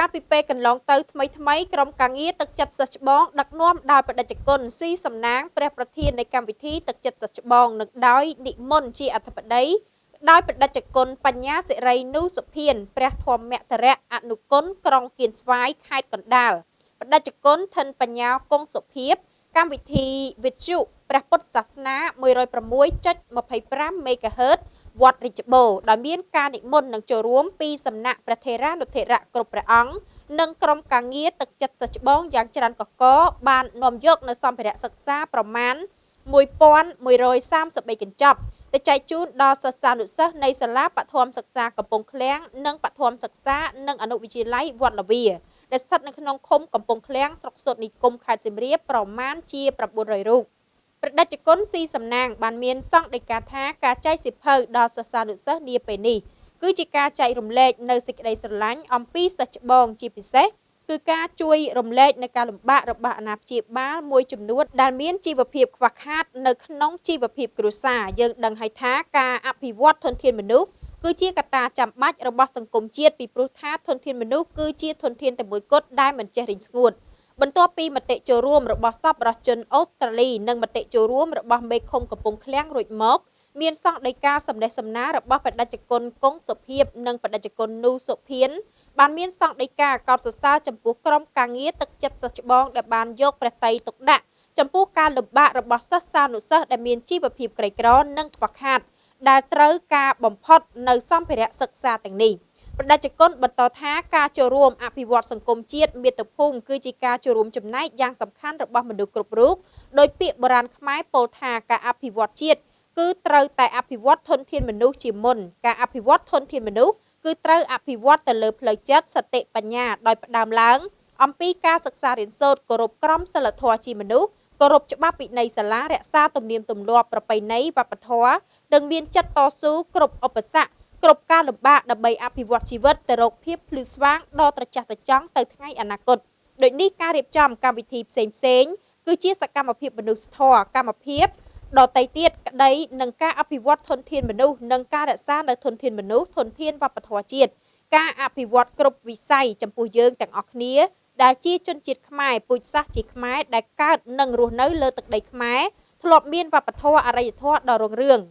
កាលពីពេលកន្លងទៅថ្មីៗក្រុមការងារទឹកចិត្តសិស្សច្បងដឹកនាំដោយព្រះតេជគុណស៊ីសំណាងព្រះប្រធាននៃកម្មវិធីទឹកចិត្តសិស្សច្បងនិងដោយនិមន្តជាអធិបតីដោយព្រះតេជគុណបញ្ញាសិរីនូសុភានព្រះធម្មតរៈអនុគុណក្រុងគៀនស្វាយខេត្តកណ្ដាលព្រះតេជគុណធិនបញ្ញាគង់សុភាពកម្មវិធីវិទ្យុព្រះពុទ្ធសាសនា 106.25 មេហ្គាហឺតវត្តរាជបូរដោយមានការនិមន្តនិងចូលរួមពីសំណាក់ព្រះថេរានុថេរៈគ្រប់ព្រះអង្គនិងក្រុមការងារទឹកចិត្តសិស្សច្បងយ៉ាងច្រើនកកបាននាំយកនៅសម្ភារៈសិក្សាប្រមាណ1133កញ្ចប់ទៅចែកជូនដល់សិស្សានុសិស្សនៃសាលាបឋមសិក្សាកំពង់ឃ្លាំងនិងបឋមសិក្សានិងអនុវិទ្យាល័យវត្តលាវាដែលស្ថិតនៅក្នុងឃុំកំពង់ឃ្លាំងស្រុកសូត្រនិគមខេត្តសៀមរាបប្រមាណជា900រូបព្រះតេជគុណស៊ីសំណាងបានមានសង្ឃដីកាថាការចែកសៀវភៅដល់សិស្សានុសិស្សនាពេលនេះគឺជាការចែករំលែកនៅសេចក្តីស្រឡាញ់អំពីសិស្សច្បងជាពិសេសគឺការជួយរំលែកនៅការលំបាករបស់អាណាព្យាបាលមួយចំនួនដែលមានជីវភាពខ្វះខាតនៅក្នុងជីវភាពគ្រួសារយើងដឹងហើយថាការអភិវឌ្ឍធនធានមនុស្សគឺជាកត្តាចាំបាច់របស់សង្គមជាតិពីព្រោះថាធនធានមនុស្សគឺជាធនធានតែមួយគត់ដែលមិនចេះរីងស្ងួតបន្ទាប់ពីមតិចូលរួមរបស់សប្បុរសជនអូស្ត្រាលីនិងមតិចូលរួមរបស់មេឃុំកំពង់ឃ្លាំងរួចមកមានសង្ឃដីកាសំណេះសំណាលរបស់ព្រះតេជគុណគង់សុភាពនិងព្រះតេជគុណនូសុភានបានមានសង្ឃដីកាកោតសរសើរចំពោះក្រុមការងារទឹកចិត្តសិស្សច្បងដែលបានយកព្រះទ័យទុកដាក់ចំពោះការលំបាករបស់សិស្សានុសិស្សដែលមានជីវភាពក្រីក្រនិងខ្វះខាតដែលត្រូវការបំផុតនៅសម្ភារៈសិក្សាទាំងនេះព្រះតេជគុណបន្តថាការចូលរួមអភិវឌ្ឍសង្គមជាតិមាតុភូមិគឺជាការចូលរួមចំណែកយ៉ាងសំខាន់របស់មនុស្សគ្រប់រូបដោយពាក្យបុរាណខ្មែរពោលថាការអភិវឌ្ឍជាតិគឺត្រូវតែអភិវឌ្ឍធនធានមនុស្សជាមុនការអភិវឌ្ឍធនធានមនុស្សគឺត្រូវអភិវឌ្ឍទៅលើផ្លូវចិត្តសតិបញ្ញាដោយផ្ដើមឡើងអំពីការសិក្សារៀនសូត្រគោរពក្រមសីលធម៌ជាមនុស្សគោរពច្បាប់វិន័យសាលារក្សាទំនៀមទម្លាប់ប្រពៃណីវប្បធម៌និងមានចិត្តតស៊ូគ្រប់ឧបសគ្គគ្រប់ការលំបាកដើម្បីអភិវឌ្ឍជីវិតទៅរកភាពភ្លឺស្វាងដ៏ត្រចះត្រចង់ទៅថ្ងៃអនាគតដូចនេះការរៀបចំកម្មវិធីផ្សេងៗគឺជាសកម្មភាពមនុស្សធម៌កម្មភាពដទៃទៀតក្តីនឹងការអភិវឌ្ឍធនធានមនុស្សនិងការរក្សានៅធនធានមនុស្សធនធានវប្បធម៌ជាតិការអភិវឌ្ឍគ្រប់វិស័យចំពោះយើងទាំងអស់គ្នាដែលជាជនជាតិខ្មែរពូជសាសន៍ជាខ្មែរដែលកើតនិងរស់នៅលើទឹកដីខ្មែរធ្លាប់មានវប្បធម៌អរិយធម៌ដ៏រុងរឿង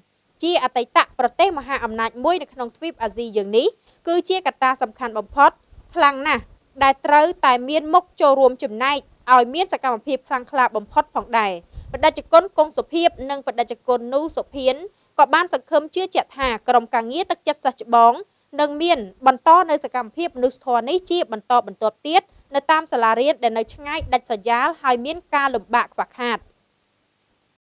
ជាអតីតប្រទេសមហាអំណាចមួយនៅក្នុងទ្វីបអាស៊ីយើងនេះគឺជាកត្តាសំខាន់បំផុតខ្លាំងណាស់ដែលត្រូវតែមានមុខចូលរួមចំណែកឲ្យមានសកម្មភាពខ្លាំងក្លាបំផុតផងដែរព្រះតេជគុណគង់សុភាពនិងព្រះតេជគុណនូសុភានក៏បានសង្ឃឹមជឿជាក់ថាក្រុមការងារទឹកចិត្តសិស្សច្បងនឹងមានបន្តនៅសកម្មភាពមនុស្សធម៌នេះជាបន្តបន្ទាប់ទៀតនៅតាមសាលារៀនដែលនៅឆ្ងាយដាច់ស្រយាលហើយមានការលំបាកខ្វះខាត។